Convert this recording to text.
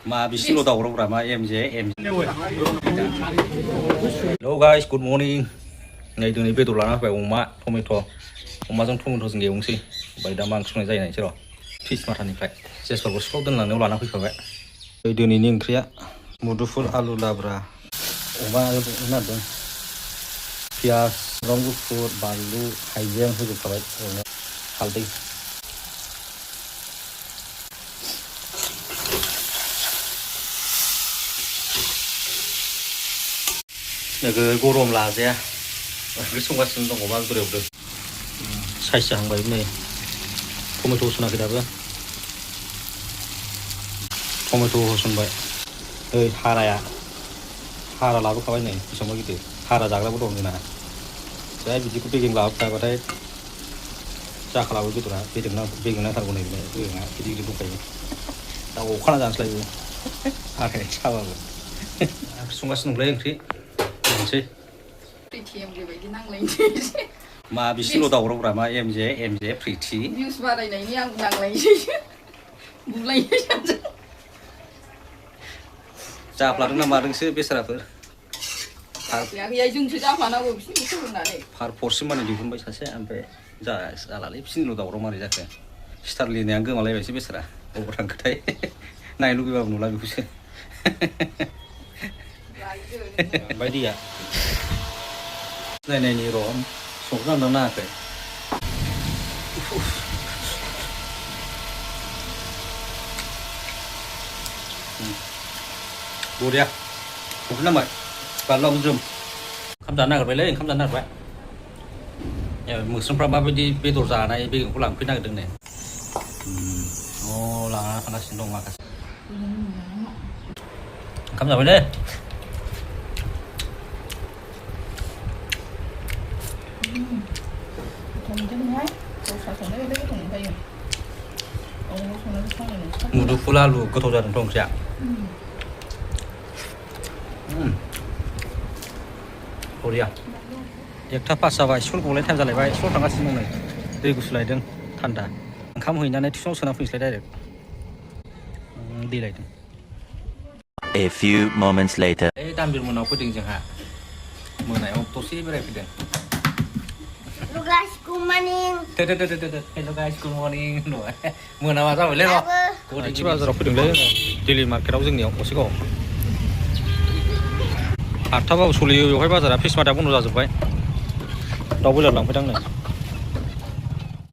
Ma bisil lo tau orang ma em. Hello guys, good morning. Ngày từ này về tủ lạnh phải uống mát, tomato जों tomato जों एवनोसै ओमफ्राय दा मा ओंख्रि संनाय जायो नायनोसै र' फिस माथानिफ्राय जेसफोरखौ स्टक दोनलांनायाव लाना फैखाबाय दिनैनि ओंख्रिया मुदुफुल आलु लाब्रा अमा नारदों पियास सामब्राम गुफुर बानलु हाइजें होजोबखाबाय ओरैनो हालदै नोगोर गरम लाजाया ओंख्रि संगासिनो दं अमा बेदर एवदों साइज जाहांबाय नै टमेट' होसनाखै दाबो टमेट' होसनबाय ओइ हारा लाबोखाबाय नै बेसेबांबा गिदिर हारा जाग्राबो दं जोंना जाय बिदिखौ बेगें लाबोखाबाथाय जाखालाबो बेदरा बेगें नांथारगौ नै बेगेङा गिदिर गिदिर दंखायो दा अखाना जानोसैलाय आखाइ साबाबो ओंख्रि संगासिनो दंलै ओंख्रि मोनसै मा बिसिल' दावरावब्रा मा एमजे प्रिथि भिउस बारायनायनि आं नांलायनोसै बुलायनो सानदों जाफ्लादों ना मादोंसो बेसाराफोर गैया जोंसो जाफानांगौ बिसोरखौ फोरोंनानै फार फरसिम माने दिहुनबाय सासे ओमफ्राय जालालै बिसिनिल' दावराव मारै जाखो स्टारलिनाया गोमालायबायसो बेसारा बबाव थांखोथाय नायनो लुगैबाबो नुला बेखौसो ओमफ्राय दैया नायनायनि र' संख्रि नांदों नाङाखै बरिया संख्रि नांबाय बानलुआबो ज्रोम ओंखाम जानो नागिरबायलै ओंखाम जानो नागिरबाय मोस्रोमफ्रा माबायदि बेदर जानाय बेगेंखौ लांफैनो नागिरदों नै लाना थांगासिनो दं माखासे ओंखाम जाबायलै मुदुफुल आलु गोथाव जादोंथ' ओंख्रिया बरिया 1:05 जाबाय स्कुल गलाय टाइम जालायबाय स्कुल थांगासिनो दं नै दै गुसु लायदों थान्दा ओंखाम हैनानै टिउसनाव सोना फैनोसैलाय डाइरेक्ट दै लायदों A few moments later. दामबिर मोनाव फैदों जोंहा मोनायाव दसे बेरायफैदों Hello guys, good morning. Hello guys, good morning. मोनाबा जाबायलै र' गुवाहाटि बाजाराव फैदोंलै दिल्ली मार्केटाव जोंनियाव गसाइगावआव 8:00 बाबो सोलियो बेवहाय बाजारा फिस माथाया बन्द' जाजोब्बाय दाउ बयलार लांफैदों आंनो